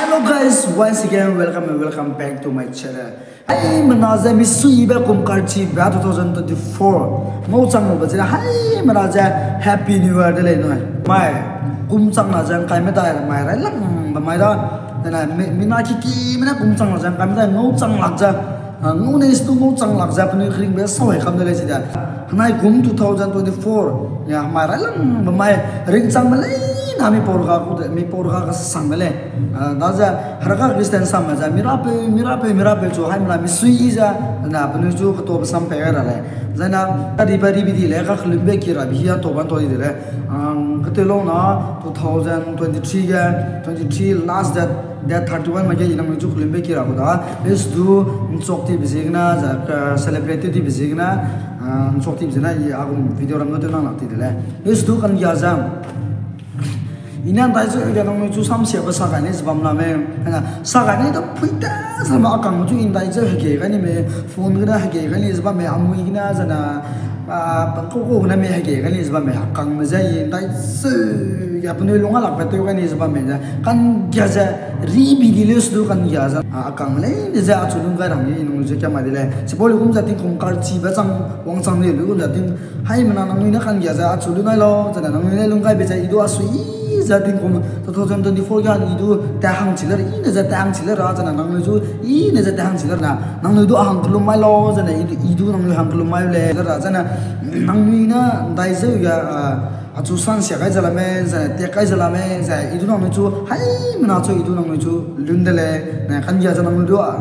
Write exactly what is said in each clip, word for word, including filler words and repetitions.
Hello guys, once again, welcome and welcome back to my channel. Haimena ze misuibe kum karchibe two thousand twenty-four. Ngau chang lu ba ze haimena ze Happy New Year de lei nui. Mai, kum chang na ze ngkai medai mai railangbe mai da. Dena mi, mina kiki mene kum chang na ze ngkai medai ngau chang lak ze. Ah, ngau ne stu ngau chang lak ze penui ringbe sau hei kam de lei chide. Henai kum two thousand twenty-four, ya, mai railangbe mai ringchangbe leina mi pau rega ku de, mi pau rega kasangbe lei. Ah, daze, heraka Christian samme ze, mi rapeu, mi rapeu, mi rapeu chu haimena misui ze, na penui chu ketabe sam pei gai ra lei. Zaina, kadibe ribi di lei, kakellumbe ki rabi hia tau ban tau di de lei. Ah, ketew lau na, two thousand twenty-three ge, twenty-three last date, date thirty-one ma ge i nangnui chu kellumbe ki ra ku da. Lesu du, nchok tibe ziegene, ze, celebrate tibe ziegene, ah, nchok tibe ziegene, i a gu video ram nu tew nang lak ti de lei. Lesu du kanggia ze I ne ndai zeu ge nangnui chu samsiabe sa gai ni ze bam la mei. Sa gai ni da pui ta, zame a kangme chu i ndai zeu hege gai ni mei, phone gene hege gai ni ze bam mei, amui gene zene, ah, pangkau kau gene mei hege gai ni ze bam mei, a kangme ze i ndai zeu ge penui lung a lakbe tew gai ni ze bam mei ze. Kanggia ze, ribi di lesu du kanggia ze, ah, a kangme leine ze achu lung gai rang ge i nangnui ze kia mai de lei. Chipau lu kum ze tingkum karchibe chang, wangchang ni lu kum ze ting, haimena nangnui ne kanggia ze achu lu nai lau, zene nangnui ne lung gaibe ze i du asui ze tingkum two thousand twenty-four ge i du ta hang chi le ra, i ne ze ta hang chi le ra, zene nangnui zu i ne ze ta hang chi le ra, nangnui du a hang kellum mai lau, zene i du, i du nangnui hang kellum mai le ra, zene nangnui ne ndai zeu ge, ah, achu sansia gai ze la mei, zene tat kai ze la mei, ze i du nangnui chu, haimena chu i du nangnui chu lun de lei, ne kanggia ze nangnui du, ah,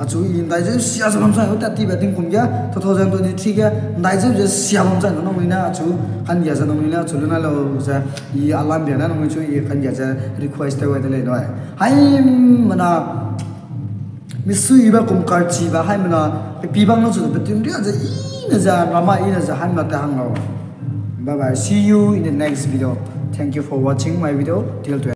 achu i ndai zeu sia ze bam zai, u tat tibe tingkum ge, two thousand twenty-three ge, ndai zeu ze sia bam zai, nangnui ne achu kanggia ze nangnui ne achu lu nai lau ze, i alam bia ne nangnui chu i kanggia ze request tew gai de lei nui. Haimena, misuibe kum karchibe haimena, pe pi bang na chu pe tun ria ze i ne ze, rama i ne ze haimena ta hang lau. Bye bye. See you in the next video. Thank you for watching my video till to end.